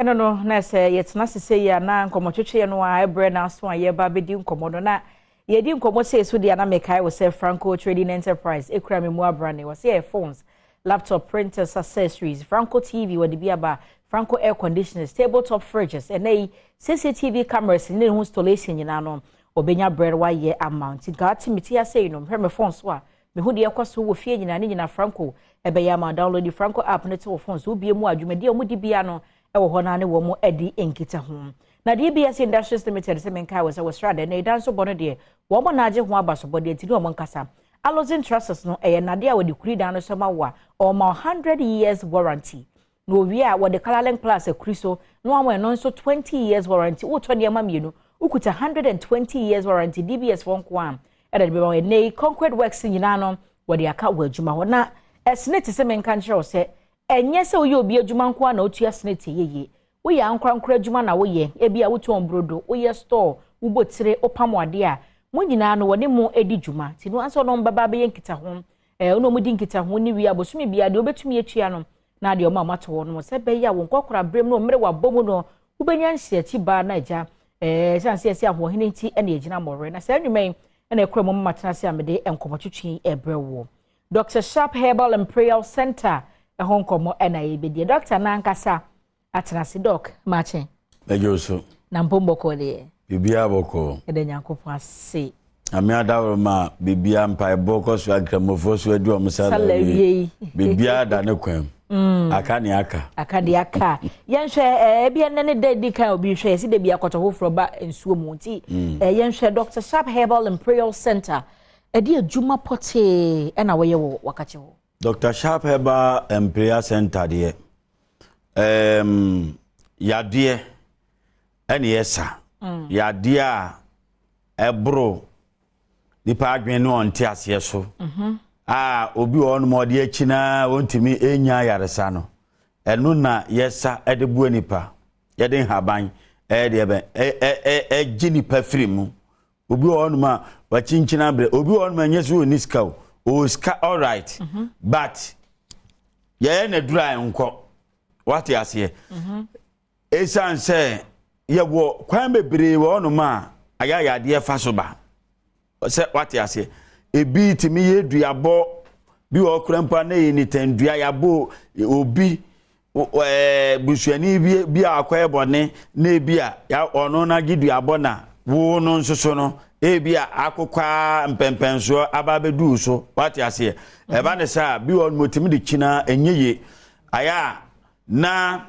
Ɛno no, na sɛ yɛtena ase sɛ yi a, na nkɔmmɔtwetweɛ no a ɛbrɛ n'aso a yɛba bɛdi nkɔmmɔ no. Na yɛdi nkɔmmɔ sei so deɛ, na mekae wɔ sɛ Franco Trading Enterprise ekura me mu abrane. Wɔ sɛ yɛ phones, laptop, printers, accessories, Franco TV wɔde bi aba, Franco air conditioners, tabletop fridges, ɛnɛ yi CCTV cameras ne ne ho installation nyinaa no, wɔbɛnya brɛ no wayɛ ama. Nti nka ate me ti ase yi no, hwɛ me phone so a mehu deɛ ɛkɔ so wɔ fie nyinaa ne nyinaa, Franco ɛbɛyɛ ama. Download Franco app no te wɔ phone so, wobie mu a, dwumadie a wɔdi bia no ɛwɔ hɔ naa ne wɔn adi nkita ho. Na DBS Industries Limited sɛ menkae wɔ sɛ wɔsra dɛ na ɛda nso bɔ no deɛ, wɔn na agye ho abasobɔdeɛ, nti ne wɔn nkasa. Alozin trusses no ɛyɛ nnadeɛ a wɔde kuri dan no so ma wo a, ɔma 100 years warranty, na owie a, wɔde Colorlink Plus akuri so na wɔn ɛno nso 20 years warranty. Wotɔ nneɛma mmienu, wokuta 120 years warranty. DBS foɔ nko a ɛna de bɛma wɔn. Ɛnɛ yi Concord Works nyinaa no, wɔde aka wɔ adwuma hɔ. Na SSNIT sɛ menka nkyerɛ wo sɛ ɛnyɛ sɛ woyɛ obi adwuma nko a na otua SSNIT yeye. Woyɛ ankorankora adwuma na woyɛ, ebi a wotɔn brodo, woyɛ store, wobɔ tire, wopam adeɛ a, mo nyinaa no wɔne mo di dwuma. Nti no ansa ɔno bɛba bɛyɛ nkitaho, ɔno ɔmo di nkitaho ne wie abosome bia deɛ wobɛtumi atua no, na deɛ ɔmo a moato hɔ no sɛ bɛyɛ a wɔn nkɔkora berɛ mu no mmerɛ wabɔ mu no, wobɛnya nhyɛkyi baa na agya sane sɛ yɛsɛ ahoɔhene nti ɛna ɛgyina mmɔwerɛ. Na saa nnwuma yi ɛna ɛkura mu mama tena ase a mede nkɔmmɔtwetwe ɛbrɛ wɔ Dr Sharp Herbal and Prayer Center ɛho nkɔmmɔ ɛna yɛbɛdie. Doctor n'ankasa atena ase. Doc, maakye. Bɛgye so. Na mpom bɔkɔɔ deɛ? Biribiara bɔkɔɔ. Ɛda Nyankopɔn ase. Ame adaworo ma biribiara mpaebɔ kɔ so, akramofoɔ so adi ɔmo sala wie. Biribiara da ne kwan mu, aka ne aka. Aka de aka. Yɛnhwɛ ebi ɛnɛ ne da di kan obi hwɛ yɛsi de bi akɔtɔ foforɔ ba nsuo mu, nti yɛnhwɛ Dr Sharp Herbal and Prayer Center, ɛde adwuma pɔtee ɛna wɔyɛ wɔ wakakye hɔ? Dr Sharp Herbal and Prayer Center deɛ, yadeɛ ɛne yɛsa yadeɛ a ɛboro nipa adwene ne ɔnte aseɛ so a, obi wɔ hɔnom a ɔde akyi na ɔntumi ɛnya ayaresa no, ɛno na yɛsa ɛde boa nipa. Yɛde nhaban ɛyɛ deɛ bɛn ɛgye nipa firi mu. Obi wɔ hɔnom a wakyinkyini abrɛ, obi wɔ hɔnom a ɛnyɛ sɛ ɔni sika o, ɔwɔ sika alright, but yɛyɛ n'aduru a nkɔ. Wate aseɛ? Ɛsiane sɛ yɛwɔ kwan bebree wɔ hɔnom a ayɛ ayadeɛ fa so ba sɛ, wate aseɛ, ebi tumi yɛ duabɔ bi wɔ kora mpo a na yɛ nitandua yɛabɔ obi busuani bi a akɔyɛ bɔne, na ebi a ɔno n'agye duabɔ na wo no nso so no, ebi a akokɔ mpɛmpɛnsoɔ aba abɛduu so. Wate aseɛ? Ɛba ne saa bi wɔ no tumi de kyina ɛnyɛ yie ayɛ a, na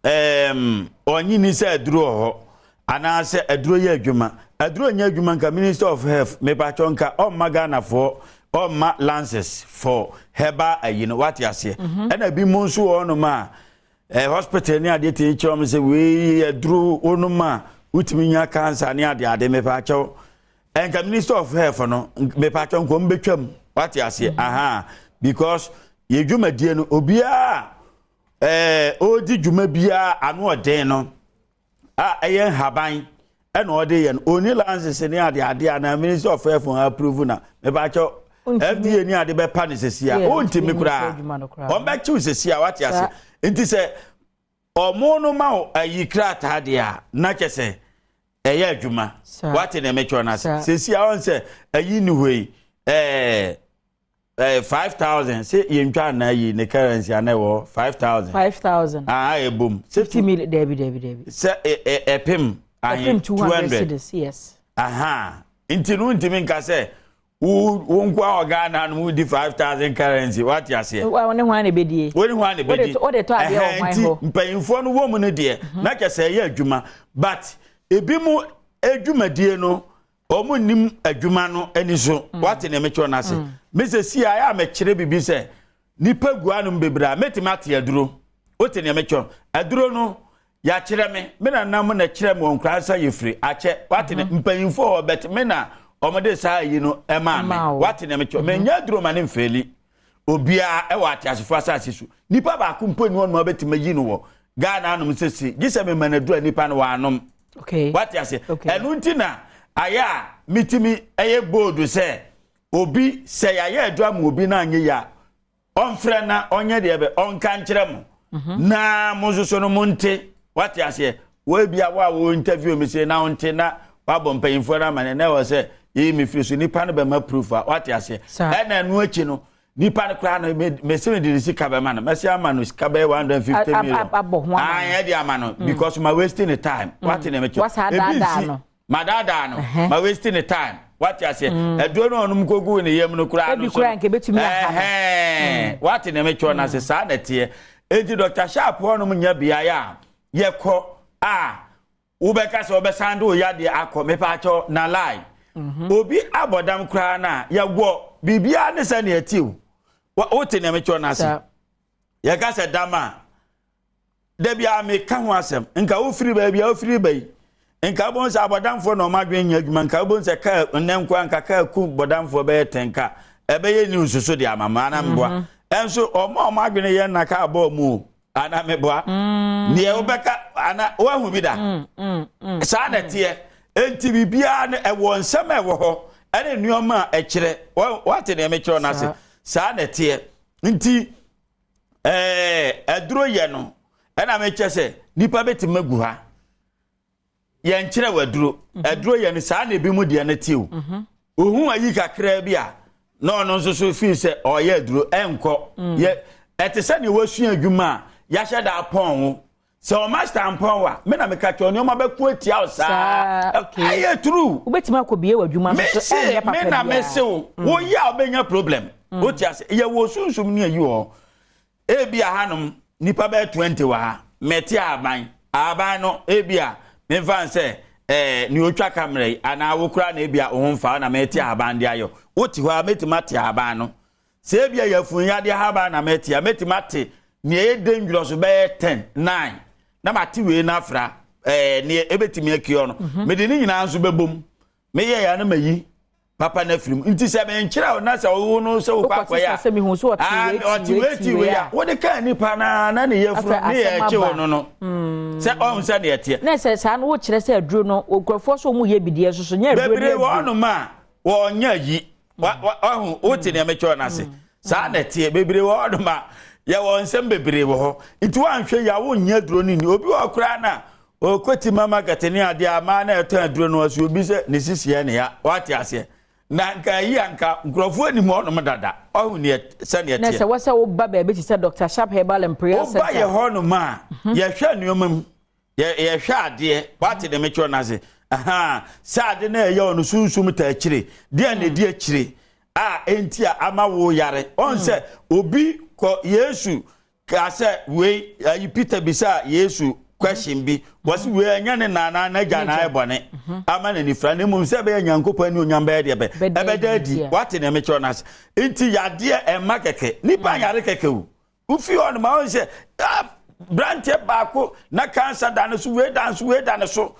ɔnye ni sɛ aduro wɔ hɔ anaasɛ aduro yɛ adwuma. Aduro nyɛ adwuma. Nka Minister of Health, mepatwɔ, nka ɔmma Ghanafoɔ, ɔmma license for herbal ayi no. Wate aseɛ? Ɛna bi mu nso wɔ hɔnom a hospital ne adeɛ tumi kyerɛ wɔn sɛ wei aduro wɔnom a wotumi nya cancer ne adeɛ ade. Mepatwɔ, ɛnka Minister of Health no, mepatwɔ, nkɔm bɛtwam. Wate aseɛ? Aha, because yɛ dwumadie no, obiara ɔredi dwuma biara ano ɔden no a ɛyɛ nhaban ɛna ɔde yɛ no, oni license ne ade ade a na Minister of Health approve na mepatwɔ FDA ne ade bɛpa ne sɛsi a, ɔntumi koraa, ɔmbɛkyew sɛsi a. Wate ase? Nti sɛ ɔmo no ma wo ayi krataa deɛ a, na kyɛ sɛ ɛyɛ adwuma. Wate ne mekyerɛ no ase? Sɛsi a ɔn sɛ ayi ni hɔ yi, 5,000 sɛ yɛntwa anaa yi ne currency ana ɛwɔ 5,000. 5,000. Ah, ɛbom. 50 million? Dabi, dabi, dabi. Sɛ ɛpem ahe? 200 cedis, yes. Aha, nti no ntumi nka sɛ wo wo nko a wɔ Ghana no wodi 5,000 currency. Wate aseɛ? Wo ne hwan na ebedie? Wo ne hwan na ebedi? Wode tɔ adeɛ wɔ hwan hɔ? Nti mpanyinfoɔ no wɔ mu no deɛ, na kyɛ sɛ ɛyɛ adwuma, but ebi mu adwumadie no, wɔn nim adwuma no ani so. Wate nea mekyerɛ no ase? Mesɛ si a yɛ a mɛkyerɛ bibi sɛ nipa gu anom bebree a mɛtumi ate aduro. Wote nea mekyerɛ? Aduro no yɛakyerɛ me, me nanam na kyerɛ me wɔn nkura nsa yɛ firi akyɛ. Wate ne mpanyinfoɔ wɔ bɛt me na wɔde saa yi no ɛmaa me. Wate nea mekyerɛ? Mɛnya aduro ma ne mfeeli obiara ɛwɔ ateasefo asase so. Nipa baako mpo ni wɔn a bɛtumi ayi no wɔ Ghana anom sese gye sɛ mema no aduro a nipa no wɔanom. Wate ase? Ɛno nti na ayɛ a metumi ɛyɛ bold sɛ obi sɛ yɛayɛ aduro ama obi na anyɛ yie a, ɔmfrɛ na ɔnyɛ deɛ bɛ ɔnka nkyerɛ mo na mo nso so no mo nte. Wate aseɛ? Wo ebia wo a wo interview me sei na wonte na wabɔ mpanyinfoɔ no amane na ɛwɔ sɛ yɛyi me firi so nipa no bɛma proof a wate aseɛ. Ɛna ɛno akyi no nipa no koraa no mesi me de ne sika bɛma no mɛsi ama no sika bɛyɛ 150 million. Abɔ ho ama. Ɛde ama no because ma wasting the time. Wate ne mekyɛ? Ebi nsi ma daadaa no, ma wasting the time. Wate aseɛ? Ɛduro no ɔnom kogu ne yam no koraa no so ɛhɛn. Wate ne mekyɛ no ase? Saa na ɛteɛ. Eti Dr Sharp hɔnom nya beaeɛ a yɛkɔ a wobɛka sɛ wobɛsan de wo yadeɛ akɔ mepaakyɛw na lie. Obi abɔdam koraa no a yɛwɔ biribiara ne sɛ neɛ ɛte o. Wote nea mekyerɛ no ase? Yɛka sɛ dam a, da bia meka ho asɛm. Nka wofiri baabi a wofiri ba yi, nka wobɛhu sɛ abɔdamfoɔ na ɔma adwene nyɛ adwuma. Nka wobɛhu sɛ kaa nnɛ nkoa nka kaa ku bɔdamfoɔ bɛyɛ tɛn ka ɛbɛyɛ news so de ama ma ana mboa. Ɛnso ɔma ɔma adwene yɛ nna kaa bɔɔ mu o, ana meboa? Neɛ wobɛka ana woahu bi da? Saa na ɛteɛ. Enti biribiara no ɛwɔ nsɛm a ɛwɔ hɔ ɛne nneɛma a ɛkyerɛ. Wate nea mekyerɛ no ase? Saa na ɛteɛ. Nti ɛduro yɛ no ɛna mekyɛ sɛ nipa bɛtumi agu ha yɛnkyerɛ wɔ aduro aduro yɛ no. Saa na ebi mu deɛ no te o. Ohun ayi kakraa bi a na ɔno nso so fii sɛ ɔyɛ aduro ɛnkɔ yɛ. Ɛte sɛ nea wasua adwuma a yɛahyɛ da apɔn wo sɛ ɔmaster mpɔn wa me na meka kyerɛ nneɛma bɛko atia wo saa. Ɛyɛ true. Wobɛtumi akɔ bie wɔ adwuma no so ɛnyɛ papa. Me na mese wo, woyɛ a wobɛnya problem. Wote ase? Yɛwɔ sunsum ne ayi wɔ hɔ. Ebi a hanom nipa bɛyɛ 20 wɔ ha mɛte ahaban ahaban no. Ebi a memfa sɛ nea otwa camera yi anaa wo koraa na ebi a wo ho mfa na mɛte ahaban de ayɔ. Wote hɔ a mɛtumi ate ahaban no sɛ ebi a yɛfun yadeɛ ahaban na mɛte a, mɛtumi ate nea ɛyɛ dangerous bɛyɛ 10 9 na mate wei n'afra nea ebɛtumi akio no. Mede ne nyinaa nso bɛbom meyɛ ya no mayi papa no afiri mu. Nti sɛ menkyerɛ wo na sɛ wo no sɛ wokɔ akɔyɛ a ɔte wei ti wei a wode kaa nipa naa na ne yɛfunu ne yɛ akyi wo no sɛ ɔhu sɛ neɛ teɛ. Na sɛ saa no wokyerɛ sɛ aduro no nkurɔfoɔ so ɔmu yɛ bideɛ nso so nyɛ aduro. Bebree wɔ hɔnom a wɔnyɛ yi ɔhu. Wote nea mekyerɛ no ase? Saa na ɛteɛ. Bebree wɔ hɔnom a yɛwɔ nsɛm bebree wɔ hɔ. Nti woanhwɛ yi a wonyɛ aduro no ni. Obi wɔ koraa na okoti mama kɛtɛ ne adeɛ amaa na ɛtɔn aduro no ɔso obi sɛ ne sisi ne ya. Wate aseɛ? Na nka yi anka nkurɔfoɔ anim hɔnom dada ɔhu neɛ sɛneɛ teɛ. Na sɛ wɔsɛ woba baabi te sɛ Dr Sharp Herbal and Prayer Center. Woba yɛ hɔnom a yɛhwɛ nneɛma mu, yɛhwɛ adeɛ. Wate de mekyerɛ no ase? Sɛ ade na ɛyɛ ɔno sunsum ta akyire deɛ na ɛdi akyire a enti a ama wo yare ɔn sɛ obi kɔ Yesu ka sɛ wei ayi. Peter bisa Yesu question bi, wɔsi wei ɛnyɛ ne nana n'agya na ayɛ bɔne ama n'ani fira, na mmom sɛ ɛbɛyɛ Nyankopɔn ani onyam bɛyɛ deɛ bɛ ɛbɛda adi. Wate nea mekyerɛ no ase? Nti yadeɛ ɛmma kɛkɛ nipa yare kɛkɛ o. Wofi hɔ nom a wɔn sɛ branteɛ baako na cancer da ne so, wei da ne so, wei da ne so,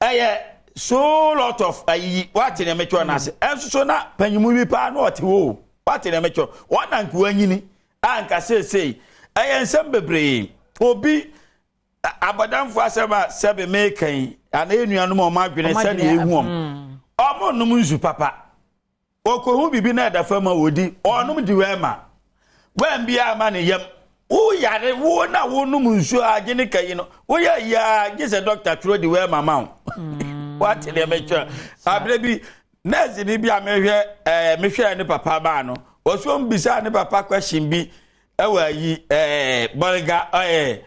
ɛyɛ so lot of ayiyi. Wate nea mekyerɛ no ase? Ɛnso so na panyimu bi paa na ɔte hɔ o. Wate nea mekyerɛ? Wɔn na nkoa nyini a nka seesei ɛyɛ nsɛm bebree. Obi abɔdamfo asɛm a sɛbe meka yi ana enuanom a ɔmo adwene sɛdeɛ ehu ɔmo nom nsu papa okohu biribi na ɛda fam a wɔdi ɔnom di wɛma wɛn biara ma ne yam. Woyare wo na wonom nsuo a agye ne ka yi no woyɛ yia gye sɛ dɔkta twerɛ di wɛma ma wo. Wate deɛ mekyerɛ? Aberɛ bi nurse ni bi a mehwɛ mehwɛ ne papa maa no wɔso bisa ne papa question bi ɛwɔ ayi bɔlga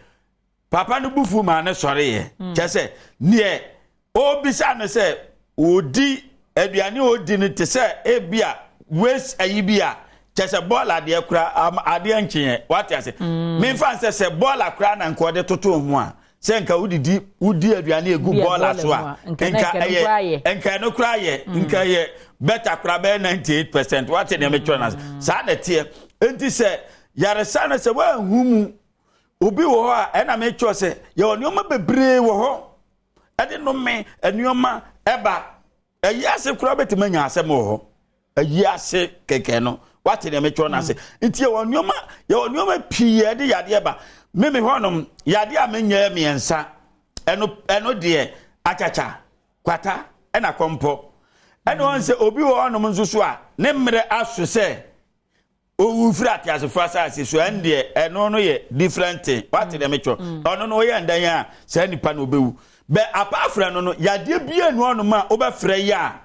papa no bufu maa ne sɔreeɛ. Kyɛ sɛ neɛ ɔbisa no sɛ ɔdi aduane a ɔdi no te sɛ ebi a waste ayi bi a kyɛ sɛ bɔɔla adeɛ kora adeɛ nkyeɛ. Wate ase? Memfa sɛ bɔɔla kora na nka ɔde toto ho a sɛ nka wodidi wodi aduane egu bɔɔla so a nka ɛyɛ nka ɛno kora yɛ nka yɛ better kora bɛyɛ 98%. Wate nea metwerɛ no ase? Saa na ɛteɛ. Nti sɛ yaresa no sɛ woanhu mu obi wɔ hɔ a ɛna metwerɛ sɛ yɛwɔ nneɛma bebree wɔ hɔ ɛde nnome nneɛma ɛba ɛyi ase koraa bɛtumi anya asɛm wɔ hɔ ɛyi ase kɛkɛ no. Wate nea metwerɛ no ase? Nti yɛwɔ nneɛma pii a ɛde yadeɛ ba. Meme hɔnom yadeɛ a menyɛ mmiɛnsa ɛno deɛ akyakya kwata ɛna kɔmpɔ ɛna wɔn sɛ obi wɔ hɔnom nso so a ne mmerɛ aso sɛ. Owu firi ateasefo asase so ɛndeɛ ɛno no yɛ different thing. Wate deɛ metwɛ? Ɔno no woyɛ ndan a saa nipa no obewu. Bɛ apart from no no, yadeɛ bia nu ɔnom a wobɛfrɛ yɛ a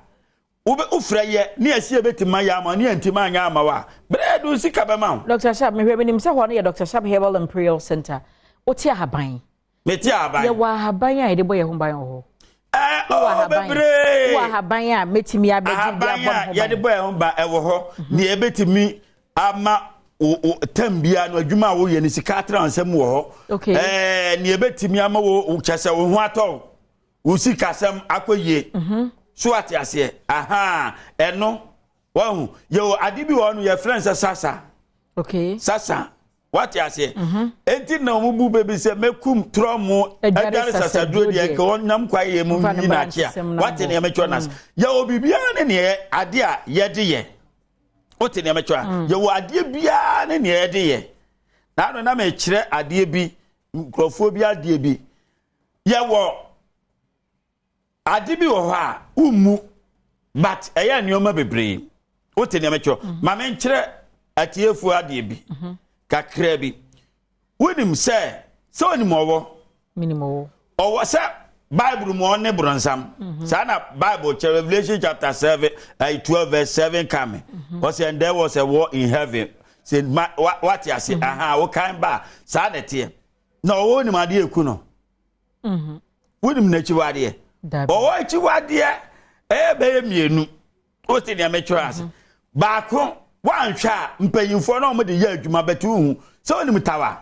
wobɛ wofrɛ yɛ ne yɛsi yɛbɛtumi ayɛ ama ne yɛntumi anyɛ ama wo a, berɛ yɛde wo sika bɛma wo. Dr. Sharp, mehwɛ, menim sɛ hɔ no yɛ Dr. Sharp Herbal and Prayer Center. Wote ahaban? Mete ahaban. Yɛwɔ ahaban a yɛde bɔ yɛn ho ban wɔ hɔ? Ɛɛ, ɔwɔ bebree. Wɔ ahaban a mɛtumi abɛgye bi ahaban abɔ me a ho yɛde ban? Bɔ yɛn ho ban ɛwɔ hɔ. Nea ɛbɛtumi ama wo tam biara no, adwuma a woyɛ no, sika atena wo nsam wɔ hɔ. Nea ɛbɛtumi ama wo kyɛ sɛ wo ho atɔ wo, wo sikasɛm akɔ yie so, ate aseɛ? Aha, ɛno wahu yɛwɔ ade bi wɔ hɔ no yɛfrɛ no sɛ sasa. Sasa, wate aseɛ? Enti na ɔmo bu baabi sɛ mɛkum torɔ mu adware adware sasaduro deɛ sasaduro nka ɔnam kwa yɛ mu mfa ne yi mmara n'akyi a nsɛm na wate abɔ. Nea mɛtwerɛ no ase, yɛwɔ biribiara ne neɛ ade a yɛde yɛ. Wote nea mɛtwerɛ a, yɛwɔ adeɛ biara ne nea yɛde yɛ. Na ano na mekyerɛ adeɛ bi, nkurɔfoɔ bi adeɛ bi. Yɛwɔ ade bi wɔ hɔ a wommu, but ɛyɛ nneɛma bebree. Wote nea mɛtwerɛ? Ma menkyerɛ atiefoɔ adeɛ bi kakra bi. Wonim sɛ wonim ɔwɔ? Menim ɔwɔ. Ɔwɔ sɛ Bible mu ɔne borɔnsam. Saa na Bible kyerɛ, Revelation chapter 7, 12 verse 7 kame ɔsɛ, "And there was a war in heaven." Sɛ ma wate ase aha, wokan ba a, saa na ɛteɛ. Na ɔwɔ, wonim adeɛ eku no? Wonim n'akyiwadeɛ? Dabi. Ɔwɔ akyiwadeɛ ɛyɛ bɛyɛ mmienu. Wote nea mɛtwerɛ ase? Baako, woanhwɛ a mpanyimfoɔ na wɔde yɛ adwuma bɛte wohu sɛ wonim tawa.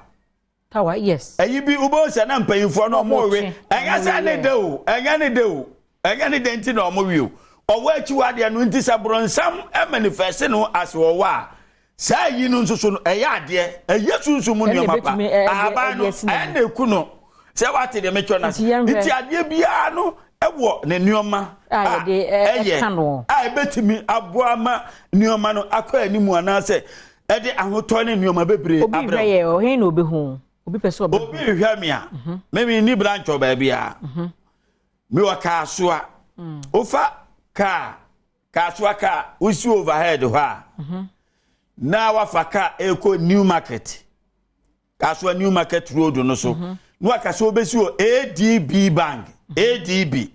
Tawa, yes. Ɛyi bi wobɛhu sɛ na mpanyimfoɔ no ɔmo we. Ɔmo ɛnyɛ sɛ ne de o, ɛnyɛ ne de o, ɛnyɛ ne de nti na ɔmo we o. Ɔwɔ akyiwadeɛ no nti sɛ borɔnsam manifest no ase ɔwɔ a, saa yi no nso so no ɛyɛ adeɛ ɛyɛ sunsun mu ɛna nneɛma pa ebetumi ahaban ɛde no asi n'ani. Ɛna eku no sɛ wate deɛ metwɛ no ase? Nti yɛnhwɛ. Nti adeɛ biara no ɛwɔ ne nneɛma a yɛde ɛyɛ ɛka no. A ɛbɛtumi aboa ma nneɛma no akɔ anim anaasɛ ɛde ahotɔ ne nneɛma bebree Obi abrɛ hwɛ wo. yɛ ɔhen na obi hu, obi pɛ sɛ ɔbɛhu? Obi hwɛ me a, mimi ni branch wɔ baabi a mewɔ Kaasoa. Wofa kaa Kaasoa kaa wosi overhead hɔ a, na wafa kaa ɛkɔ New Market, Kaasoa New Market road no so, na waka sɛ wobɛsi wɔ ADB Bank. ADB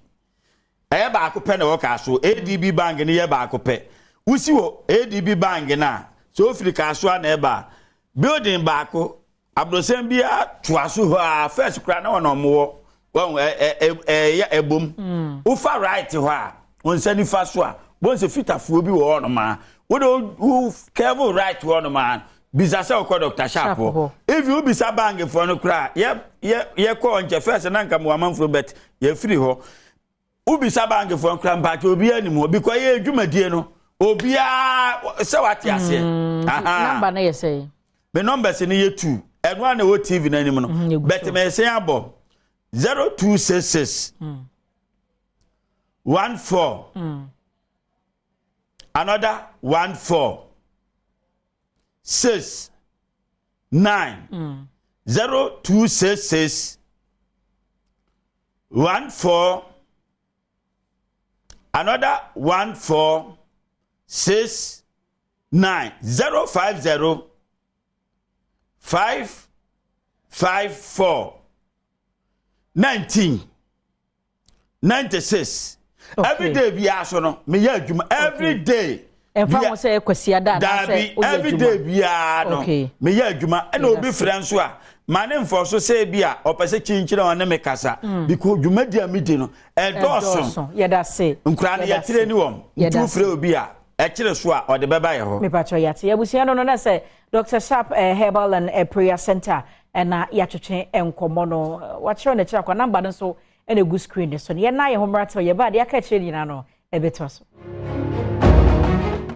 ɛyɛ baako pɛ na ɛwɔ Kaasoa. ADB Bank no yɛ baako pɛ. Wosi wɔ ADB Bank no a, sɛ wofiri Kaasoa na ɛba a, building baako aborɔsɛm biara toa so hɔ a, first kora na wɔn a wɔwɔ wɔn ɛ ɛ ɛyɛ ɛbom. Wofa right hɔ a, wɔn nsa nifa so a, wɔn sɛ fitafoɔ bi wɔ hɔnom a wode wo curve right hɔnom a, bisa sɛ wokɔ Dr Sharp Sharp hɔ. Hɔ. If you bisa bankfoɔ no koraa, yɛ yɛ yɛkɔ nkyɛ first na nka mo amanfo bet yɛfiri hɔ. Wobisa bankfoɔ no koraa, mpakyɛ, obiara nim hɔ because yɛ dwumadie no obiara sɛ wate aseɛ. Aha. Number no yɛ sɛ? Me numbers no yɛ two. Ɛno a na ɛwɔ TV no anim no. Egu but so. Mɛsɛn abɔ 0266 14 another 14 6 9, 0266 14 another 14 6 9, 050 5 5 4 19 96. Every day biara so no meyɛ adwuma every day. Ɛmfa ho sɛ ɛkwasi ada anaasɛ Daabi, woyɛ every adwuma. day biara no meyɛ adwuma. Ɛna obi frɛ nso a, ma ne mfɔ so sɛ bi a ɔpɛ sɛ kyinkyini a ɔne me kasa because dwumadi a medi no ɛdɔɔso. Ɛdɔɔso, yɛda se. Nkura no Yɛda yɛkyerɛ se. ni wɔm Yɛda nti se. wofrɛ obi a ɛkyerɛ so a, ɔde bɛba yɛ hɔ. Mepatɔ yɛate abusua no na sɛ Dr Sharp Herbal and Prayer Center ɛna yɛatwetwe nkɔmmɔ no. Wakyerɛw n'akyiri akɔ, number no nso ɛna egu screen ne so no. Yɛna yɛn ho mmara tew yɛba adeɛ aka akyerɛ nyinaa no ɛbɛtoa so.